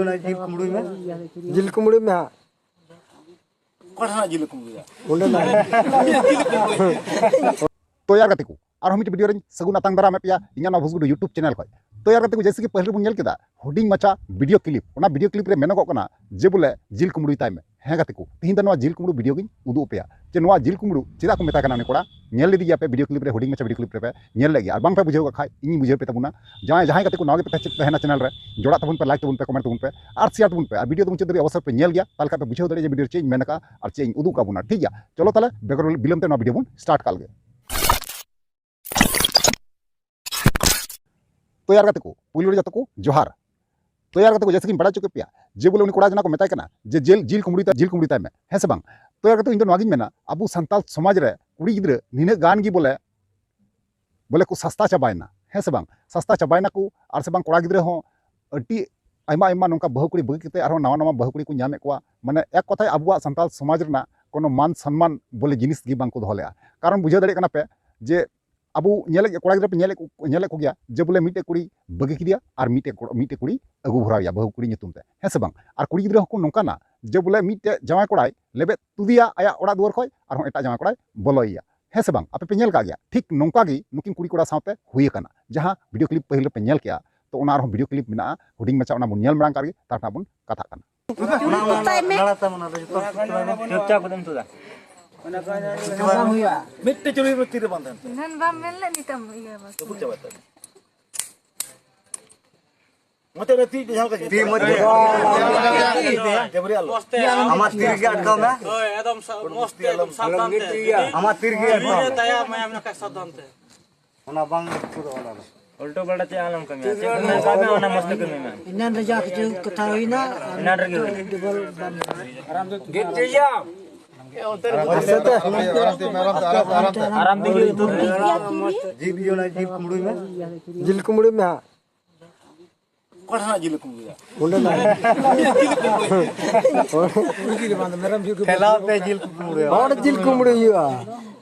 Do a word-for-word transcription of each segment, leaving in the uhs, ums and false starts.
ᱚᱱᱟ ᱡᱤᱞ ᱠᱩᱢᱵᱽᱲᱩᱭ ᱢᱮ᱾ ᱡᱤᱞ ᱠᱩᱢᱵᱽᱲᱩᱭ ᱢᱮ ᱦᱟᱸᱜ᱾ ᱚᱠᱟ ᱴᱷᱮᱱᱟᱜ ᱡᱤᱞ ᱠᱩᱢᱵᱽᱲᱩᱭᱟ? ᱚᱸᱰᱮ ᱱᱟᱜ᱾ ᱛᱚ ᱭᱟᱨ ᱜᱟᱛᱮ ᱠᱚ, ᱟᱨᱦᱚᱸ ᱢᱤᱫᱴᱮᱱ ᱵᱷᱤᱰᱤᱭᱳ ᱨᱮᱧ ᱥᱟᱹᱜᱩᱱ ᱟᱛᱟᱝ ᱫᱟᱨᱟᱢᱮᱫ ᱯᱮᱭᱟ ᱤᱧᱟᱹᱜ ᱱᱚᱣᱟ ᱵᱷᱩᱥᱜᱩᱰᱩ YouTube ᱪᱮᱱᱮᱞ ᱠᱷᱚᱱ᱾ ᱛᱚ ᱭᱟᱨ ᱜᱟᱛᱮ ᱠᱚ, ᱡᱮᱭᱥᱮ ᱠᱤ ᱯᱟᱹᱦᱤᱞ ᱨᱮᱵᱚᱱ ᱧᱮᱞ ᱠᱮᱫᱟ ᱦᱩᱰᱤᱧ ᱢᱟᱪᱷᱟ ᱵᱷᱤᱰᱤᱭᱳ ᱠᱞᱤᱯ, ᱚᱱᱟ ᱵᱷᱤᱰᱤᱭᱳ ᱠᱞᱤᱯ ᱨᱮ ᱢᱮᱱᱚᱜᱚᱜ ᱠᱟᱱᱟ ᱡᱮ ᱵᱚᱞᱮ ᱡᱤᱞ ᱠᱩᱢᱵᱽᱲᱩᱭ ᱛᱟᱭ ᱢᱮ᱾ ᱦᱮᱸ ᱜᱟᱛᱮ ᱠᱚ, ᱛᱤᱦᱤᱧ ᱫᱚ ᱱᱚᱣᱟ ᱡᱤᱞ ᱠᱩᱢᱵᱽᱲᱩ ᱵᱷᱤᱰᱤᱭᱳ ᱜᱤᱧ ᱩᱫᱩᱜ ᱟᱯᱮᱭᱟ ᱡᱮ ᱱᱚᱣᱟ ᱡᱤᱞ ᱠᱩᱢᱵᱽᱲᱩ ᱪᱮᱫᱟᱜ ᱠᱚ ᱢᱮᱛᱟᱭ ᱠᱟᱱᱟ ᱩᱱᱤ ᱠᱚᱲᱟ᱾ ᱧᱮᱞ ᱞᱮᱫᱮ ᱜᱮᱭᱟ ᱯᱮ ᱵᱷᱤᱰᱤᱭᱳ ᱠᱞᱤᱯ ᱨᱮ, ᱦᱩᱰᱤᱧ ᱢᱟᱪᱷᱟ ᱵᱷᱤᱰᱤᱭᱳ ᱠᱞᱤᱯ ᱨᱮᱯᱮ ᱧᱮᱞ ᱞᱮᱫ ᱜᱮᱭᱟ, ᱟᱨ ᱵᱟᱝ ᱯᱮ ᱵᱩᱡᱷᱟᱹᱣ ᱠᱟᱜ ᱠᱷᱟᱡ ᱤᱧᱤᱧ ᱵᱩᱡᱷᱟᱹᱣ ᱯᱮ ᱛᱟᱵᱚᱱᱟ᱾ ᱡᱟᱦᱟᱸᱭ ᱡᱟᱦᱟᱸᱭ ᱜᱟᱛᱮ ᱠᱚ ᱱᱟᱣᱟ ᱜᱮᱯᱮ ᱛᱟᱦᱮᱸ ᱪᱮᱫ ᱛᱟᱦᱮᱱᱟ ᱪᱮᱱᱮᱞ ᱨᱮ, ᱡᱚᱲᱟᱜ ᱛᱟᱵᱚᱱ ᱯᱮ, ᱞᱟᱭᱤᱠ ᱛᱟᱵᱚᱱ ᱯᱮ, ᱠᱚᱢᱮᱱᱴ ᱛᱟᱵᱚᱱ ᱯᱮ ᱟᱨ ᱥᱮᱭᱟᱨ ᱛᱟᱵᱚᱱ ᱯᱮ, ᱟᱨ ᱵᱷᱤᱰᱤᱭᱳ ᱫᱚ ᱢᱩᱪᱟᱹᱫ ᱫᱷᱟᱹᱵᱤᱡ ᱚᱵᱚᱥᱥᱳᱭ ᱯᱮ ᱧᱮᱞ ᱜᱮᱭᱟ, ᱛᱟᱦᱚᱞᱮ ᱠᱷᱟᱡ ᱯᱮ ᱵᱩᱡᱷᱟᱹᱣ ᱫᱟᱲᱮᱭᱟᱜᱼᱟ ᱡᱮ ᱵᱷᱤᱰᱤᱭᱳ ᱨᱮ ᱪᱮᱫ ᱤᱧ ᱢᱮᱱ ᱟᱠᱟᱫᱼᱟ ᱟᱨ ᱪᱮᱫ ᱤᱧ ᱩᱫᱩᱜ ᱟᱠᱟᱫ ᱵᱚᱱᱟ᱾ ᱴᱷᱤᱠ ᱜᱮᱭᱟ, ᱪᱚᱞᱚ ᱛᱟᱦᱚᱞᱮ ᱵᱮᱜᱚᱨ ᱵᱤᱞᱚᱢ ᱛᱮ ᱱᱚᱣᱟ ᱵᱷᱤᱰᱤᱭᱳ ᱵᱚᱱ ᱥᱴᱟᱨᱴ ᱠᱟᱜ ᱞᱮᱜᱮ᱾ ᱛᱚ ᱭᱟᱨ ᱜᱟᱛᱮ ᱠᱚ, ᱯᱩᱭᱞᱩ ᱨᱮ ᱡᱚᱛᱚ ᱠᱚ ᱡᱚᱦᱟᱨ᱾ ᱛᱚ ᱭᱟᱨ ᱜᱟᱛᱮ ᱠᱚ, ᱡᱮᱭᱥᱮ ᱠᱤᱧ ᱵᱟᱲᱟᱭ ᱦᱚᱪᱚ ᱠᱮᱫ ᱯᱮᱭᱟ ᱡᱮ ᱵᱚᱞᱮ ᱩᱱᱤ ᱠᱚᱲᱟ ᱡᱮᱱᱟ ᱠᱚ ᱢᱮᱛᱟᱭ ᱠᱟᱱᱟ ᱡᱮ ᱡᱤᱞ, ᱡᱤᱞ ᱠᱩᱢᱵᱽᱲᱩᱭ ᱛᱟᱭ, ᱡᱤᱞ ᱠᱩᱢᱵᱽᱲᱩᱭ ᱛᱟᱭ ᱢᱮ, ᱦᱮᱸ ᱥᱮ ᱵᱟᱝ? ᱛᱚ ᱭᱟᱨ ᱜᱟᱛᱮ ᱠᱚ, ᱤᱧ ᱫᱚ ᱱᱚᱣᱟ ᱜᱤᱧ ᱢᱮᱱᱟ, ᱟᱵᱚ ᱥᱟᱱᱛᱟᱲ ᱥᱚᱢᱟᱡᱽ ᱨᱮ ᱠᱩᱲᱤ ᱜᱤᱫᱽᱨᱟᱹ ᱱᱤᱱᱟᱹᱜ ᱜᱟᱱ ᱜᱮ ᱵᱚᱞᱮ, ᱵᱚᱞᱮ ᱠᱚ ᱥᱟᱥᱛᱟ ᱪᱟᱵᱟᱭᱮᱱᱟ, ᱦᱮᱸ ᱥᱮ ᱵᱟᱝ? ᱥᱟᱥᱛᱟ ᱪᱟᱵᱟᱭᱮᱱᱟ ᱠᱚ, ᱟᱨ ᱥᱮ ᱵᱟᱝ ᱠᱚᱲᱟ ᱜᱤᱫᱽᱨᱟᱹ ᱦᱚᱸ ᱟᱹᱰᱤ ᱟᱭᱢᱟ ᱟᱭᱢᱟ ᱱᱚᱝᱠᱟ ᱵᱟᱹᱦᱩ ᱠᱩᱲᱤ ᱵᱟᱹᱜᱤ ᱠᱟᱛᱮ ᱟᱨᱦᱚᱸ ᱱᱟᱣᱟ ᱱᱟᱣᱟ ᱵᱟᱹᱦᱩ ᱠᱩᱲᱤ ᱠᱚ ᱧᱟᱢᱮᱫ ᱠᱚᱣᱟ᱾ ᱢᱟᱱᱮ ᱮᱠ ᱠᱚᱛᱷᱟᱭ ᱟᱵᱚᱣᱟᱜ ᱥᱟᱱᱛᱟᱲ ᱥᱚᱢᱟᱡᱽ ᱨᱮᱱᱟᱜ ᱠᱳᱱᱳ ᱢᱟᱱ ᱥᱚᱱᱢᱟᱱ ᱵᱚᱞᱮ ᱡᱤᱱᱤᱥ ᱜᱮ ᱵᱟᱝ ᱠᱚ ᱫᱚᱦᱚ ᱞᱮᱜᱼᱟ᱾ ᱠᱟᱨᱚᱱ ᱵᱩᱡᱷᱟᱹᱣ ᱫᱟᱲᱮᱭᱟᱜ ᱠᱟᱱᱟ ᱯᱮ ᱡᱮ ᱟᱵᱚ ᱧᱮᱞᱮᱫ, ᱠᱚᱲᱟ ᱜᱤᱫᱽᱨᱟᱹ ᱯᱮ ᱧᱮᱞᱮᱫ ᱠᱚ, ᱧᱮᱞᱮᱫ ᱠᱚᱜᱮᱭᱟ ᱡᱮ ᱵᱚᱞᱮ ᱢᱤᱫᱴᱮᱡ ᱠᱩᱲᱤ ᱵᱟᱹᱜᱤ ᱠᱮᱫᱮᱭᱟ ᱟᱨ ᱢᱤᱫᱴᱮᱡ ᱠᱚᱲᱟ, ᱢᱤᱫᱴᱮᱡ ᱠᱩᱲᱤ ᱟᱹᱜᱩ ᱵᱷᱚᱨᱟᱣᱮᱭᱟ ᱵᱟᱹᱦᱩ ᱠᱩᱲᱤ ᱧᱩᱛᱩᱢ ᱛᱮ, ᱦᱮᱸ ᱥᱮ ᱵᱟᱝ? ᱟᱨ ᱠᱩᱲᱤ ᱜᱤᱫᱽᱨᱟᱹ ᱦᱚᱸᱠᱚ ᱱᱚᱝᱠᱟᱱᱟ ᱡᱮ ᱵᱚᱞᱮ ᱢᱤᱫᱴᱮᱡ ᱡᱟᱶᱟᱭ ᱠᱚᱲᱟᱭ ᱞᱮᱵᱮᱫ ᱛᱩᱫᱮᱭᱟ ᱟᱭᱟᱜ ᱚᱲᱟᱜ ᱫᱩᱣᱟᱹᱨ ᱠᱷᱚᱡ, ᱟᱨᱦᱚᱸ ᱮᱴᱟᱜ ᱡᱟᱶᱟᱭ ᱠᱚᱲᱟᱭ ᱵᱚᱞᱚᱭᱮᱭᱟ, ᱦᱮᱸ ᱥᱮ ᱵᱟᱝ? ᱟᱯᱮ ᱯᱮ ᱧᱮᱞ ᱠᱟᱜ ᱜᱮᱭᱟ᱾ ᱴᱷᱤᱠ ᱱᱚᱝᱠᱟ ᱜᱮ ᱱᱩᱠᱤᱱ ᱠᱩᱲᱤ ᱠᱚᱲᱟ ᱥᱟᱶᱛᱮ ᱦᱩᱭ ᱟᱠᱟᱱᱟ, ᱡᱟᱦᱟᱸ ᱵᱷᱤᱰᱤᱭᱳ ᱠᱞᱤᱯ ᱯᱟᱹᱦᱤᱞ ᱨᱮᱯᱮ ᱧᱮᱞ ᱠᱮᱜᱼᱟ᱾ ᱛᱚ ᱚᱱᱟ ᱟᱨᱦᱚᱸ ᱵᱷᱤᱰᱤᱭᱳ ᱠᱞᱤᱯ ᱢᱮᱱᱟᱜᱼᱟ, ᱦᱩᱰᱤᱧ ᱢᱟᱪᱷᱟ, ᱚᱱᱟ ᱵᱚᱱ ᱧᱮᱞ ᱢᱟᱲᱟᱝ ᱠᱟᱜ ᱨᱮᱜᱮ, ᱛᱟᱨᱯᱚᱨᱮ ᱵᱚᱱ ᱠᱟᱛᱷᱟᱜ ᱠᱟᱱᱟ᱾ ᱚᱱᱟ, ᱚᱱᱟ, ᱚᱱᱟ ᱞᱟᱲᱟ ᱛᱟᱢ, ᱚᱱᱟ ᱫᱚ ᱡᱚᱛᱚ ᱪᱩᱯᱪᱟᱯ ᱠᱟᱛᱮᱢ ᱛᱩᱫᱟ᱾ ᱢᱤᱫᱴᱮᱡ ᱪᱩᱲᱤ ᱦᱚᱸ ᱛᱤ ᱨᱮ ᱵᱟᱝ ᱛᱟᱦᱮᱱ ᱛᱟᱢᱟ᱾ ᱮᱱᱟᱱ ᱵᱟᱢ ᱢᱮᱱ ᱞᱮᱫ ᱱᱤᱛᱟᱢ ᱤᱭᱟᱹ ᱵᱟᱥ᱾ ᱨᱟᱹᱯᱩᱫ ᱪᱟᱵᱟᱜ ᱛᱟᱢᱟ᱾ ᱢᱚᱪᱟ ᱨᱮ ᱛᱤ ᱡᱟᱦᱟᱸ ᱞᱮᱠᱟ ᱛᱤ ᱢᱚᱪᱟ ᱨᱮ᱾ ᱡᱟᱵᱨᱤ ᱟᱞᱚ᱾ ᱟᱢᱟᱜ ᱛᱤ ᱨᱮᱜᱮ ᱟᱴᱠᱟᱣ ᱢᱮ᱾ ᱦᱳᱭ, ᱮᱠᱫᱚᱢ ᱥᱟ-, ᱢᱚᱡᱽ ᱛᱮ, ᱮᱠᱫᱚᱢ ᱥᱟᱵᱫᱷᱟᱱ ᱛᱮ᱾ ᱟᱢᱟᱜ ᱛᱤ ᱨᱮᱜᱮ ᱟᱴᱠᱟᱣ ᱢᱮ᱾ ᱛᱟᱭᱟ ᱢᱟᱭᱟᱢ ᱞᱮᱠᱟ ᱥᱟᱵᱫᱷᱟᱱ ᱛᱮ᱾ ᱚᱱᱟ ᱵᱟᱝ ᱯᱩᱨᱟᱹ ᱚᱱᱟ ᱫᱚ᱾ ᱩᱞᱴᱟᱹ ᱯᱟᱞᱴᱟ ᱪᱮᱫ ᱟᱞᱚᱢ ᱠᱟᱹᱢᱤᱭᱟ᱾ ᱪᱮᱫ ᱠᱚ ᱢᱮᱱ ᱠᱟᱜ ᱢᱮ, ᱚᱱᱟ ᱢᱚᱡᱽ ᱛᱮ ᱠᱟᱹᱢᱤ ᱢᱮ᱾ ᱮᱱᱟᱱ ᱨᱮ ᱡᱟ ᱠᱤᱪᱷᱩ ᱠᱟᱛᱷᱟ ᱦᱩᱭᱱᱟ, ᱮᱱᱟᱱ ᱨᱮᱜᱮ ᱦᱩᱭᱱᱟ᱾ ᱰᱚᱵᱚᱞ ᱵᱟᱝ᱾ ᱟᱥᱛᱮ ᱛᱮ᱾ ᱟᱨᱟᱢ ᱛᱮᱜᱮ ᱩᱛᱩ ᱢᱮ᱾ ᱡᱤᱞ ᱤᱭᱟᱹ ᱚᱱᱟ ᱡᱤᱞ ᱠᱩᱢᱵᱽᱲᱩᱭ ᱢᱮ᱾ ᱡᱤᱞ ᱠᱩᱢᱵᱽᱲᱩᱭ ᱢᱮ ᱦᱟᱸᱜ᱾ ᱚᱠᱟ ᱴᱷᱮᱱᱟᱜ ᱡᱤᱞ ᱠᱩᱢᱵᱽᱲᱩᱭᱟ? ᱚᱸᱰᱮ ᱱᱟᱜ᱾ ᱴᱷᱮᱞᱟᱣ ᱛᱮ ᱡᱤᱞ ᱠᱩᱢᱵᱽᱲᱩᱭᱟ᱾ ᱦᱚᱲ ᱡᱤᱞ ᱠᱩᱢᱵᱽᱲᱩ ᱦᱩᱭᱩᱜᱼᱟ᱾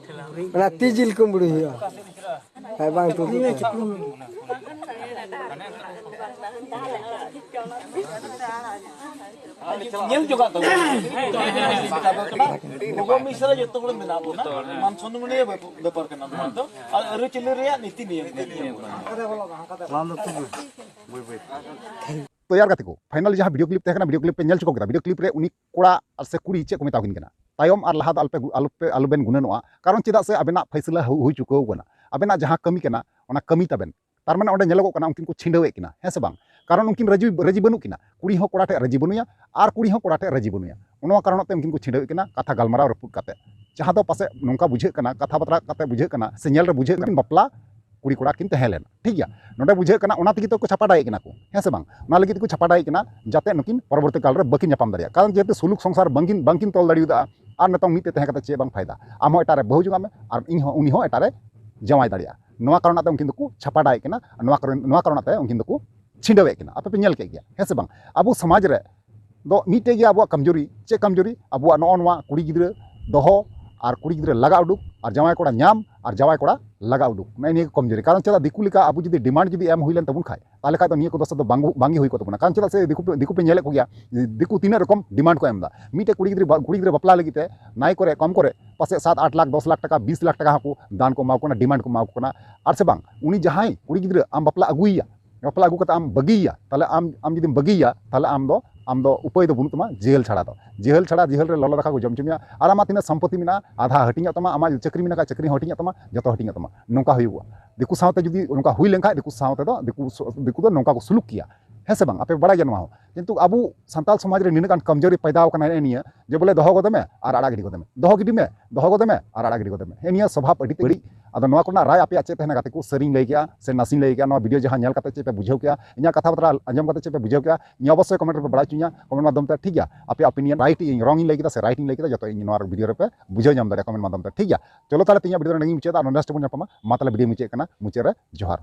ᱚᱱᱟ ᱛᱤ ᱡᱤᱞ ᱠᱩᱢᱵᱽᱲᱩ ᱦᱩᱭᱩᱜᱼᱟ᱾ ᱦᱮᱸ, ᱵᱟᱝ ᱛᱩᱫᱩᱜ ᱠᱟᱱᱟ᱾ ᱧᱮᱞ ᱡᱚᱜᱟᱜ ᱛᱟᱵᱚᱱ᱾ ᱜᱚᱜᱚ ᱢᱤᱥᱨᱟ ᱡᱚᱛᱚ ᱦᱚᱲ ᱢᱮᱱᱟᱜ ᱵᱚᱱᱟ᱾ ᱢᱟᱱ ᱥᱚᱱᱢᱟᱱᱤᱭ ᱵᱮᱯᱟᱨ ᱠᱟᱱᱟ ᱱᱚᱣᱟ ᱫᱚ᱾ ᱟᱨ ᱟᱹᱨᱤᱪᱟᱹᱞᱤ ᱨᱮᱭᱟᱜ ᱱᱤᱛᱤ ᱱᱤᱭᱚᱢ ᱠᱟᱱᱟ᱾ ᱛᱚ ᱭᱟᱨ ᱜᱟᱛᱮ ᱠᱚ, finally ᱡᱟᱦᱟᱸ video clip ᱛᱟᱦᱮᱸ ᱠᱟᱱᱟ, video clip ᱯᱮ ᱧᱮᱞ ᱪᱩᱠᱟᱹᱣ ᱠᱮᱫᱟ᱾ Video clip ᱨᱮ ᱩᱱᱤ ᱠᱚᱲᱟ ᱟᱨ ᱥᱮ ᱠᱩᱲᱤ ᱪᱮᱫ ᱠᱚ ᱢᱮᱛᱟᱣ ᱠᱤᱱ ᱠᱟᱱᱟ? ᱛᱟᱭᱚᱢ ᱟᱨ ᱞᱟᱦᱟ ᱫᱚ ᱟᱞᱚᱯᱮ ᱟᱞᱚᱯᱮ ᱟᱞᱚᱵᱮᱱ ᱜᱩᱱᱟᱹᱱᱚᱜᱼᱟ, ᱠᱟᱨᱚᱱ ᱪᱮᱫᱟᱜ ᱥᱮ ᱟᱵᱮᱱᱟᱜ ᱯᱷᱟᱭᱥᱟᱞᱟ ᱦᱩᱭ ᱦᱩᱭ ᱪᱩᱠᱟᱹᱣ ᱠᱟᱱᱟ᱾ ᱟᱵᱮᱱᱟᱜ ᱡᱟᱦᱟᱸ ᱠᱟᱹᱢᱤ ᱠᱟᱱᱟ, ᱚᱱᱟ ᱠᱟᱹᱢᱤ ᱛᱟᱵᱮᱱ᱾ ᱛᱟᱨ ᱢᱟᱱᱮ ᱚᱸᱰᱮ ᱧᱮᱞᱚᱜᱚᱜ ᱠᱟᱱᱟ ᱩᱱᱠᱤᱱ ᱠᱚ ᱪᱷᱤᱰᱟᱹᱣᱮᱫ ᱠᱤᱱᱟ, ᱦᱮᱸ ᱥᱮ ᱵᱟᱝ? ᱠᱟᱨᱚᱱ ᱩᱱᱠᱤᱱ ᱨᱟᱹᱡᱤ ᱨᱟᱹᱡᱤ ᱵᱟᱹᱱᱩᱜ ᱠᱤᱱᱟ, ᱠᱩᱲᱤ ᱦᱚᱸ ᱠᱚᱲᱟ ᱴᱷᱮᱡ ᱨᱟᱹᱡᱤ ᱵᱟᱹᱱᱩᱭᱟ ᱟᱨ ᱠᱩᱲᱤ ᱦᱚᱸ ᱠᱚᱲᱟ ᱴᱷᱮᱡ ᱨᱟᱹᱡᱤ ᱵᱟᱹᱱᱩᱭᱟ᱾ ᱱᱚᱣᱟ ᱠᱟᱨᱚᱱ ᱛᱮ ᱩᱱᱠᱤᱱ ᱠᱚ ᱪᱷᱤᱰᱟᱹᱣᱮᱫ ᱠᱤᱱᱟ, ᱠᱟᱛᱷᱟ ᱜᱟᱞᱢᱟᱨᱟᱣ ᱨᱟᱹᱯᱩᱫ ᱠᱟᱛᱮ᱾ ᱡᱟᱦᱟᱸ ᱫᱚ ᱯᱟᱥᱮᱡ ᱱᱚᱝᱠᱟ ᱵᱩᱡᱷᱟᱹᱜ ᱠᱟᱱᱟ, ᱠᱟᱛᱷᱟ ᱵᱟᱛᱨᱟ ᱠᱟᱛᱮ ᱵᱩᱡᱷᱟᱹᱜ ᱠᱟᱱᱟ ᱥᱮ ᱧᱮᱞ ᱨᱮ ᱵᱩᱡᱷᱟᱹᱜ ᱠᱟᱱᱟ, ᱩᱱᱠᱤᱱ ᱵᱟᱯᱞᱟ ᱠᱩᱲᱤ ᱠᱚᱲᱟ ᱠᱤᱱ ᱛᱟᱦᱮᱸ ᱞᱮᱱᱟ, ᱴᱷᱤᱠ ᱜᱮᱭᱟ᱾ ᱱᱚᱰᱮ ᱵᱩᱡᱷᱟᱹᱜ ᱠᱟᱱᱟ ᱚᱱᱟ ᱛᱮᱜᱮ ᱛᱚ ᱠᱚ ᱪᱷᱟᱯᱟᱰᱟᱭᱮᱫ ᱠᱤᱱᱟ ᱠᱚ, ᱦᱮᱸ ᱥᱮ ᱵᱟᱝ? ᱚᱱᱟ ᱞᱟᱹᱜᱤᱫ ᱛᱮᱠᱚ ᱪᱷᱟᱯᱟᱰᱟᱭᱮᱫ ᱠᱤᱱᱟ, ᱡᱟᱛᱮ ᱱᱩᱠᱤᱱ ᱯᱚᱨᱚᱵᱚᱨᱛᱤ ᱠᱟᱞ ᱨᱮ ᱵᱟᱹᱠᱤᱱ ᱧᱟᱯᱟᱢ ᱫᱟᱲᱮᱭᱟᱜᱼᱟ᱾ ᱠᱟᱨᱚᱱ ᱡᱮᱦᱮᱛᱩ ᱥᱩᱞᱩᱠ ᱥᱚᱝᱥᱟᱨ ᱵᱟᱝᱠᱤᱱ ᱵᱟᱝᱠᱤᱱ ᱛᱚᱞ ᱫᱟᱲᱮᱭᱟᱫᱟ ᱟᱨ ᱱᱤᱛᱚᱝ ᱢᱤᱫ ᱛᱮ ᱛᱟᱦᱮᱸ ᱠᱟᱛᱮ ᱪᱮᱫ ᱵᱟᱝ ᱯᱷᱟᱭᱫᱟ᱾ ᱟᱢ ᱦᱚᱸ ᱮᱴᱟᱜ ᱨᱮ ᱵᱟᱹᱦᱩ ᱡᱚᱝᱟᱜ ᱢᱮ ᱟᱨ ᱤᱧ ᱦᱚᱸ, ᱩᱱᱤ ᱦᱚᱸ ᱮᱴᱟᱜ ᱨᱮ ᱡᱟᱶᱟᱭ ᱫᱟᱲᱮᱭᱟᱜᱼᱟ᱾ ᱱᱚᱣᱟ ᱠᱟᱨᱚᱱ ᱛᱮ ᱩᱱᱠᱤᱱ ᱫᱚᱠᱚ ᱪᱷᱟᱯᱟᱰᱟᱭᱮᱫ ᱠᱤᱱᱟ, ᱱᱚᱣᱟ ᱠᱟᱨᱚᱱ ᱱᱚᱣᱟ ᱠᱟᱨᱚᱱ ᱛᱮ ᱩᱱᱠᱤᱱ ᱫᱚᱠᱚ ᱪᱷᱤᱰᱟᱹᱣᱮᱫ ᱠᱤᱱᱟ᱾ ᱟᱯᱮ ᱯᱮ ᱧᱮᱞ ᱠᱮᱫ ᱜᱮᱭᱟ, ᱦᱮᱸ ᱥᱮ ᱵᱟᱝ? ᱟᱵᱚ ᱥᱚᱢᱟᱡᱽ ᱨᱮ ᱫᱚ ᱢᱤᱫᱴᱮᱡ ᱜᱮ ᱟᱵᱚᱣᱟᱜ ᱠᱚᱢᱡᱳᱨᱤ᱾ ᱪᱮᱫ ᱠᱚᱢᱡᱳᱨᱤ? ᱟᱵᱚᱣᱟᱜ ᱱᱚᱜᱼᱚ ᱱᱚᱣᱟ ᱠᱩᱲᱤ ᱜᱤᱫᱽᱨᱟᱹ ᱫᱚᱦᱚ ᱟᱨ ᱠᱩᱲᱤ ᱜᱤᱫᱽᱨᱟᱹ ᱞᱟᱜᱟ ᱩᱰᱩᱠ ᱟᱨ ᱡᱟᱶᱟᱭ ᱠᱚᱲᱟ ᱧᱟᱢ ᱟᱨ ᱡᱟᱶᱟᱭ ᱠᱚᱲᱟ ᱞᱟᱜᱟ ᱩᱰᱩᱠ, ᱱᱮᱜᱼᱮ ᱱᱤᱭᱟᱹ ᱠᱚ ᱠᱚᱢᱡᱳᱨᱤ᱾ ᱠᱟᱨᱚᱱ ᱪᱮᱫᱟᱜ? ᱫᱤᱠᱩ ᱞᱮᱠᱟ ᱟᱵᱚ ᱡᱩᱫᱤ ᱰᱤᱢᱟᱱᱰ ᱡᱩᱫᱤ ᱮᱢ ᱦᱩᱭ ᱞᱮᱱ ᱛᱟᱵᱚᱱ ᱠᱷᱟᱡ, ᱛᱟᱦᱚᱞᱮ ᱠᱷᱟᱡ ᱫᱚ ᱱᱤᱭᱟᱹ ᱠᱚ ᱫᱚᱥᱟ ᱫᱚ ᱵᱟᱝ ᱵᱟᱝᱜᱮ ᱦᱩᱭ ᱠᱚᱜ ᱛᱟᱵᱚᱱᱟ᱾ ᱠᱟᱨᱚᱱ ᱪᱮᱫᱟᱜ ᱥᱮ ᱫᱤᱠᱩ ᱯᱮ- ᱫᱤᱠᱩ ᱯᱮ ᱧᱮᱞᱮᱫ ᱠᱚᱜᱮᱭᱟ, ᱫᱤᱠᱩ ᱛᱤᱱᱟᱹᱜ ᱨᱚᱠᱚᱢ ᱰᱤᱢᱟᱱᱰ ᱠᱚ ᱮᱢ ᱮᱫᱟ᱾ ᱢᱤᱫᱴᱮᱡ ᱠᱩᱲᱤ ᱜᱤᱫᱽᱨᱟᱹ ᱵᱟ- ᱠᱩᱲᱤ ᱜᱤᱫᱽᱨᱟᱹ ᱵᱟᱯᱞᱟ ᱞᱟᱹᱜᱤᱫ ᱛᱮ ᱱᱟᱭ ᱠᱚᱨᱮ ᱠᱚᱢ ᱠᱚᱨᱮ ᱯᱟᱥᱮᱡ ᱥᱟᱛ ᱟᱴ ᱞᱟᱠᱷ ᱫᱚᱥ ᱞᱟᱠᱷ ᱴᱟᱠᱟ, ᱵᱤᱥ ᱞᱟᱠᱷ ᱴᱟᱠᱟ ᱦᱚᱸᱠᱚ ᱫᱟᱱ ᱠᱚ ᱮᱢᱟ ᱠᱚ ᱠᱟᱱᱟ, ᱰᱤᱢᱟᱱᱰ ᱠᱚ ᱮᱢᱟ ᱠᱚ ᱠᱟᱱᱟ᱾ ᱟᱨ ᱥᱮ ᱵᱟᱝ, ᱩᱱᱤ ᱡᱟᱦᱟᱸᱭ ᱠᱩᱲᱤ ᱜᱤᱫᱽᱨᱟᱹ ᱟᱢ ᱵᱟᱯᱞᱟ ᱟᱹᱜᱩᱭᱮᱭᱟ, ᱵᱟᱯᱞᱟ ᱟᱹᱜᱩ ᱠᱟᱛᱮ ᱟᱢ ᱵᱟᱹᱜᱤᱭᱮᱭᱟ, ᱛᱟᱦᱚᱞᱮ ᱟᱢ ᱟᱢ ᱡᱩᱫᱤᱢ ᱵᱟᱹᱜᱤᱭᱮᱭᱟ, ᱛᱟᱦᱚᱞᱮ ᱟᱢ ᱟᱢ ᱫᱚ ᱟᱢ ᱫᱚ ᱩᱯᱟᱹᱭ ᱫᱚ ᱵᱟᱹᱱᱩᱜ ᱛᱟᱢᱟ ᱡᱮᱞ ᱪᱷᱟᱲᱟ ᱫᱚ᱾ ᱡᱮᱞ ᱪᱷᱟᱲᱟ, ᱡᱮᱞ ᱨᱮ ᱞᱚᱞᱚ ᱫᱟᱠᱟ ᱠᱚ ᱡᱚᱢ ᱦᱚᱪᱚ ᱢᱮᱭᱟ, ᱟᱨ ᱟᱢᱟᱜ ᱛᱤᱱᱟᱹᱜ ᱥᱚᱢᱯᱚᱛᱤ ᱢᱮᱱᱟᱜᱼᱟ, ᱟᱫᱷᱟ ᱦᱟᱹᱴᱤᱧᱚᱜ ᱛᱟᱢᱟ, ᱟᱢᱟᱜ ᱪᱟᱹᱠᱨᱤ ᱢᱮᱱᱟᱜ ᱠᱷᱟᱡ ᱪᱟᱹᱠᱨᱤ ᱦᱚᱸ ᱦᱟᱹᱴᱤᱧᱚᱜ ᱛᱟᱢᱟ, ᱡᱚᱛᱚ ᱦᱟᱹᱴᱤᱧᱚᱜ ᱛᱟᱢᱟ᱾ ᱱᱚᱝᱠᱟ ᱦᱩᱭᱩᱜᱼᱟ᱾ ᱫᱤᱠᱩ ᱥᱟᱶᱛᱮ ᱡᱩᱫᱤ ᱱᱚᱝᱠᱟ ᱦᱩᱭ ᱞᱮᱱᱠᱷᱟᱡ, ᱫᱤᱠᱩ ᱥᱟᱶᱛᱮ ᱫᱚ ᱫᱤᱠᱩ ᱥᱚ- ᱫᱤᱠᱩ ᱫᱚ ᱱᱚᱝᱠᱟ ᱠᱚ ᱥᱩᱞᱩᱠ ᱠᱮᱭᱟ, ᱦᱮᱸ ᱥᱮ ᱵᱟᱝ? ᱟᱯᱮ ᱵᱟᱲᱟᱭ ᱜᱮᱭᱟ ᱱᱚᱣᱟ ᱦᱚᱸ᱾ ᱠᱤᱱᱛᱩ ᱟᱵᱚ ᱥᱟᱱᱛᱟᱲ ᱥᱚᱢᱟᱡᱽ ᱨᱮ ᱱᱤᱱᱟᱹᱜ ᱜᱟᱱ ᱠᱚᱢᱡᱳᱨᱤ ᱯᱟᱭᱫᱟ ᱟᱠᱟᱱᱟ ᱱᱮᱜᱼᱮ ᱱᱤᱭᱟᱹ, ᱡᱮ ᱵᱚᱞᱮ ᱫᱚᱦᱚ ᱜᱚᱫᱮ ᱢᱮ ᱟᱨ ᱟᱲᱟᱜ ᱜᱤᱰᱤ ᱜᱚᱫᱮ ᱢᱮ, ᱫᱚᱦᱚ ᱜᱤᱰᱤ ᱢᱮ, ᱫᱚᱦᱚ ᱜᱚᱫᱮ ᱢᱮ ᱟᱨ ᱟᱲᱟᱜ ᱜᱤᱰᱤ ᱜᱚᱫᱮ ᱢᱮ᱾ ᱦᱮᱸ, ᱱᱤᱭᱟᱹ ᱥᱚᱵᱷᱟᱵ ᱟᱹᱰᱤ ᱵᱟᱹᱲᱤᱡ᱾ ᱟᱫᱚ ᱱᱚᱣᱟ ᱠᱚᱨᱮᱱᱟᱜ ᱨᱟᱭ ᱟᱯᱮᱭᱟᱜ ᱪᱮᱫ ᱛᱟᱦᱮᱱᱟ ᱜᱟᱛᱮ ᱠᱚ? ᱥᱟᱹᱨᱤᱧ ᱞᱟᱹᱭ ᱠᱮᱜᱼᱟ ᱥᱮ ᱱᱟᱥᱮᱧ ᱞᱟᱹᱭ ᱠᱮᱜᱼᱟ? ᱱᱚᱣᱟ video ᱡᱟᱦᱟᱸ ᱧᱮᱞ ᱠᱟᱛᱮ ᱪᱮᱫ ᱯᱮ ᱵᱩᱡᱷᱟᱹᱣ ᱠᱮᱜᱼᱟ? ᱤᱧᱟᱹᱜ ᱠᱟᱛᱷᱟ ᱵᱟᱛᱨᱟ ᱟᱸᱡᱚᱢ ᱠᱟᱛᱮ ᱪᱮᱫ ᱯᱮ ᱵᱩᱡᱷᱟᱹᱣ ᱠᱮᱜᱼᱟ? ᱱᱤᱭᱟᱹ ᱚᱵᱚᱥᱥᱳᱭ comment ᱨᱮᱯᱮ ᱵᱟᱲᱟᱭ ᱦᱚᱪᱚᱧᱟ, comment ᱢᱟᱫᱽᱫᱷᱚᱢ ᱛᱮ, ᱴᱷᱤᱠ ᱜᱮᱭᱟ? ᱟᱯᱮ opinion, right ᱤᱧ wrong ᱤᱧ ᱞᱟᱹᱭ ᱠᱮᱫᱟ ᱥᱮ right ᱤᱧ ᱞᱟᱹᱭ ᱠᱮᱫᱟ, ᱡᱚᱛᱚ ᱤᱧ ᱱᱚᱣᱟ video ᱨᱮᱯᱮ ᱵᱩᱡᱷᱟᱹᱣ ᱧᱟᱢ ᱫᱟᱲᱮᱭᱟᱜᱼᱟ comment ᱢᱟᱫᱽᱫᱷᱚᱢ ᱛᱮ, ᱴᱷᱤᱠ ᱜᱮᱭᱟ? ᱪᱚᱞᱚ ᱛᱟᱦᱚᱞᱮ ᱛᱮᱦᱮᱧᱟᱜ video ᱫᱚ ᱱᱚᱰᱮ ᱜᱤᱧ ᱢᱩᱪᱟᱹᱫᱟ᱾ ᱟᱨ ᱱᱚᱰᱮ ᱥᱮᱫ ᱵᱚᱱ ᱧᱟᱯᱟᱢᱟ᱾ ᱢᱟ ᱛᱟᱦᱚᱞᱮ video ᱢᱩᱪᱟᱹᱫ ᱠᱟᱱᱟ, ᱢᱩᱪᱟᱹᱫ ᱨᱮ ᱡᱚᱦᱟᱨ᱾